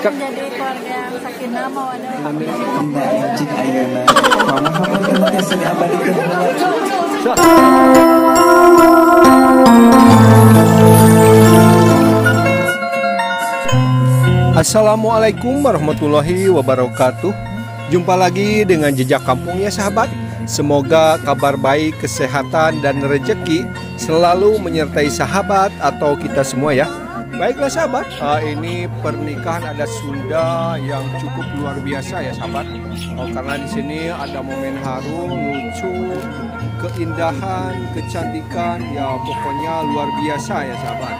Menjadi keluarga yang sakinah mawaddah. Amin. Cik ayeuna. Mama hapunten tiasa diabadikeun. Assalamualaikum warahmatullahi wabarakatuh. Jumpa lagi dengan Jejak Kampung ya sahabat. Semoga kabar baik, kesehatan, dan rejeki selalu menyertai sahabat atau kita semua ya. Baiklah sahabat, ini pernikahan adat Sunda yang cukup luar biasa ya sahabat. Karena di sini ada momen haru, lucu, keindahan, kecantikan, ya pokoknya luar biasa ya sahabat.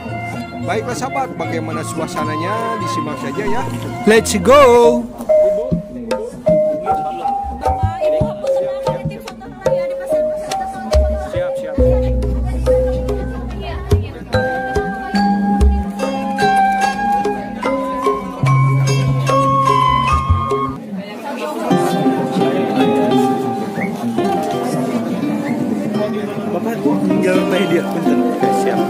Baiklah sahabat, bagaimana suasananya disimak saja ya. Let's go! Bapak tinggal teh dia bentar. Oke, siap.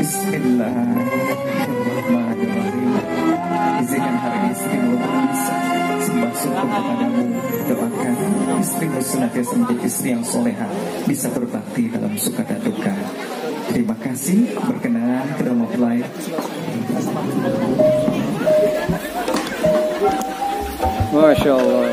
Bismillahirrahmanirrahim. Izinkan hari istrimu bisa sembah syukur kepadamu. Doakan istrimu senantiasa menjadi istri yang soleha, bisa berbakti dalam suka dan duka. Terima kasih berkenan kedua mempelai. Masya Allah.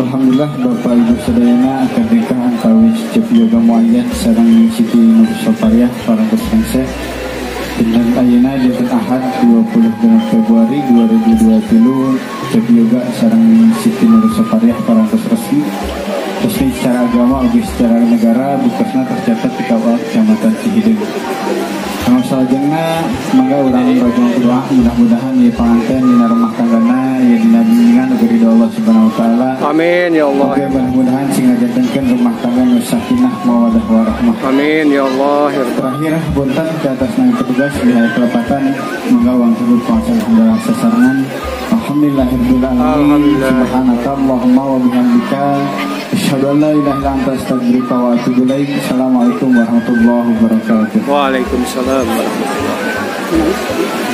Alhamdulillah Bapak Ibu sadayana akan nikah antawis Cep Yoga Muayyad sareng Siti Nur Sopariah parantos lengser. Dinten ayeuna dinten Ahad 22 Februari 2020 Cep Yoga sareng Siti Nur Sopariah parantos resmi secara agama ugi secara negara bukasna tercatat di KUA Kecamatan Cihideung. Kanggo salajengna mangga urang rojong doa mudah-mudahan ieu panganten dina rumah tanggana aya dina bimbingan ugi ridho Allah Subhanahu wa taala. Amin ya Allah. Oke, mudah-mudahan sing ngajantenkeun rumah tangga nu sakinah mawaddah warahmah. Amin ya Allah. Terakhir punten ke atas nami petugas wilayah kelepatan mangga wangsul pengacara sasarangan. Alhamdulillahirabbil alamin. Subhanaka Allahumma wa bihamdika asyhadu an la ilaha illa anta astaghfiruka wa atubu ilaik. Assalamualaikum warahmatullahi wabarakatuh. Waalaikumsalam warahmatullahi wabarakatuh.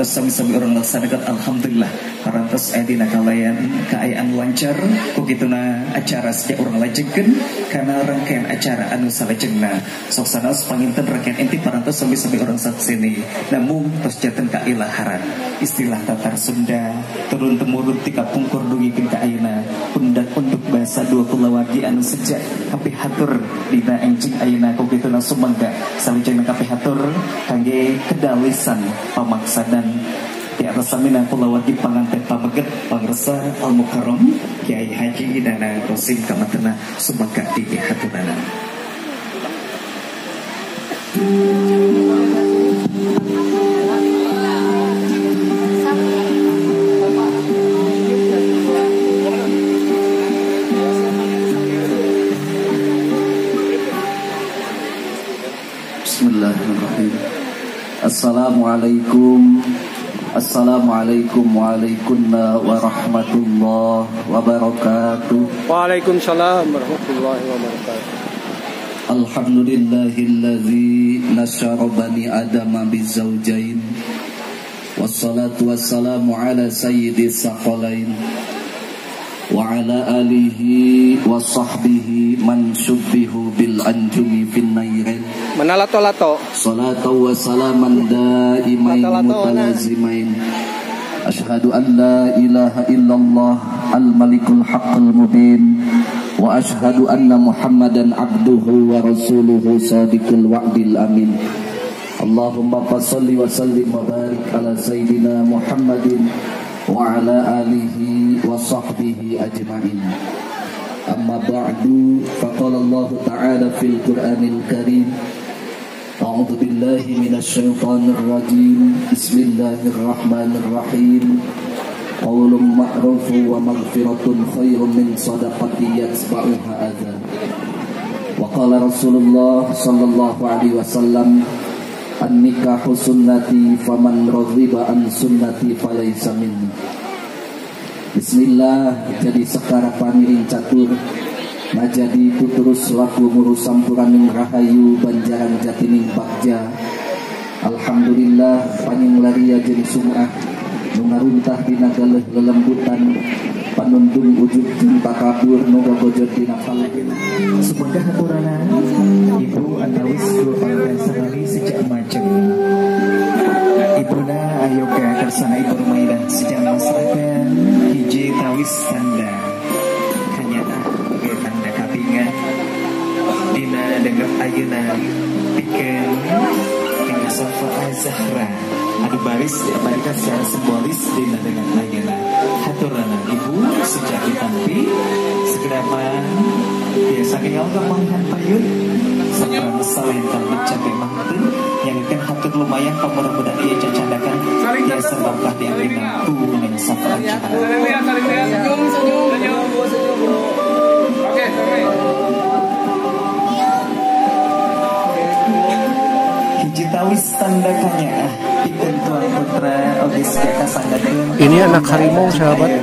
Sami-sami orang laksanakan alhamdulillah parantos aya dina kalayan kaayaan lancar kukituna acara sejak orang lajengkeun kana rangkaian acara anu salajengna sok sanaos panginten rangkaian inti parantos sami-sami orang sakseni namung tos janten kailaharan istilah tatar Sunda turun temurun ti kapungkur dugikeun ka ayeuna undak untuk bahasa dua kulawargi anu sejak kapihatur dina enjing ayeuna kukituna sumangga salajengna kapihatur kangge kedalisan pamaksadan di atas samina kulawargi panganten pameget pangresa Al Mukarram Kiai Haji Dana Qasim kamatena sumangga di haturana. Bismillahirrahmanirrahim. Assalamualaikum. Assalamualaikum waalaikumsalam warahmatullahi wabarakatuh. Waalaikumsalam warahmatullahi wabarakatuh. Alhamdulillahillazi nasyara bani adama bizaujain. Wassalatu wassalamu ala sayyidis saqalain wa ala alihi wa sahbihi man syubbihu bil anjumi fin nairin. Manalato-lato. Salatu wa salaman daimain mutalazimain. Ashhadu an la ilaha illallah al-malikul haqqul mubin wa ashhadu anna Muhammadan abduhu wa rasuluhu sadiqul wa'dil amin. Allahumma salli wa sallim wa barik ala sayyidina Muhammadin wa ala alihi wa sahbihi ajma'in. Amma ba'du, faqala Allah ta'ala fil Qur'anil Karim. A'udzu billahi minasy syaithanir rajim. Bismillahirrahmanirrahim. Qaulun ma'ruf wa maghfiratun khairun min shadaqatin yatba'uha adza. Wa qala Rasulullah sallallahu alaihi wasallam, an-nikahu sunnati faman raghiba an sunnati falaysa minni. Bismillah, jadi sekara paniring catur majadi tuturus laku ngurus sampuraning rahayu banjaran jatining bagja. Alhamdulillah paning laria jeung sum'ah nu ngaruntah dina galeuh lelembutan panundung ujug jeung takabur nu gagojot dina falakina. Sumangga haturana ibu antawis dua panganten sangali sejak majeng. Ibuna Ayoga kersana Ibu Rumaidah sejak masrahkan hiji tawis tanda kanyaah oge tanda kapinga dina dengep ayeuna pikeun Ning Safa Zahra anu baris diabadikan secara simbolis dina dengep ayeuna. Haturana Ibu sejak ditampi segera mah biasa tinggal kemanghan payun sampran salentang dicapai mangtun nyanyikan hatur lumayan pamudah-mudahan ieu cacandakan biasa barokah di abdina ku Ning Safa Zahra. Senyum, senyum, senyum. Oke, oke. Hiji tawis tanda kanyaah pikeun tuan putra oge sejak kasanggakeun. Ini anak harimau sahabat.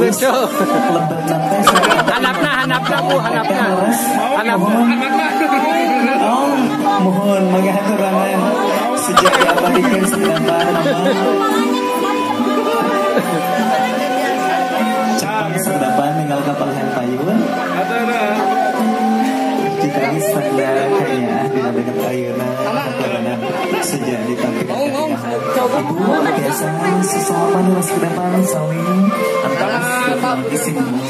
Lucu. Hanapna, hanapna Bu, hanapna. Hanapna. Oh, mohon mangga sejak diabadikan seberapa Cepang seberapa ninggal kapal payun. Jika tanda kayaan dina deket ayeuna haturana sejak ditampilkan Ibu biasa sesama nulis ke depan saling antara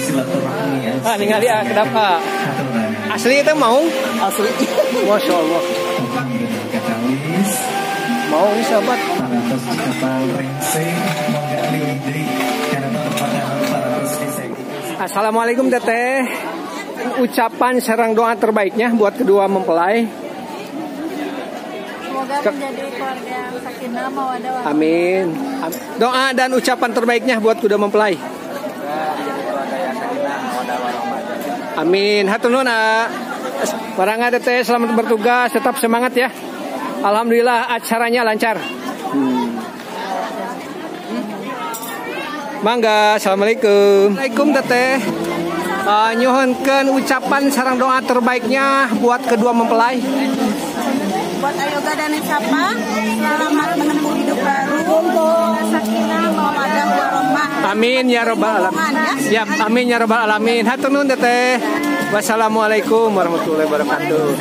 silaturahmi. Ah, ningali ah kenapa? Asli itu mau? Asli. Masya Allah. Mau nih sahabat. Assalamualaikum Teteh. Ucapan sarang doa terbaiknya buat kedua mempelai. Semoga menjadi keluarga yang sakinah mawaddah warahmah. Amin. Doa dan ucapan terbaiknya buat kedua mempelai. Amin. Hatur nuhun. Barangga Teteh, selamat bertugas, tetap semangat ya. Alhamdulillah acaranya lancar. Mangga, assalamualaikum. Assalamualaikum Teteh. Nyuhunkeun ucapan sarang doa terbaiknya buat kedua mempelai. Buat Ayoga dan Safa, selamat menempuh hidup baru. Sakinah mawaddah warahmah. Amin ya robbal alamin. Siap, amin ya robbal alamin. Hatur nuhun Teteh. Wassalamualaikum warahmatullahi wabarakatuh.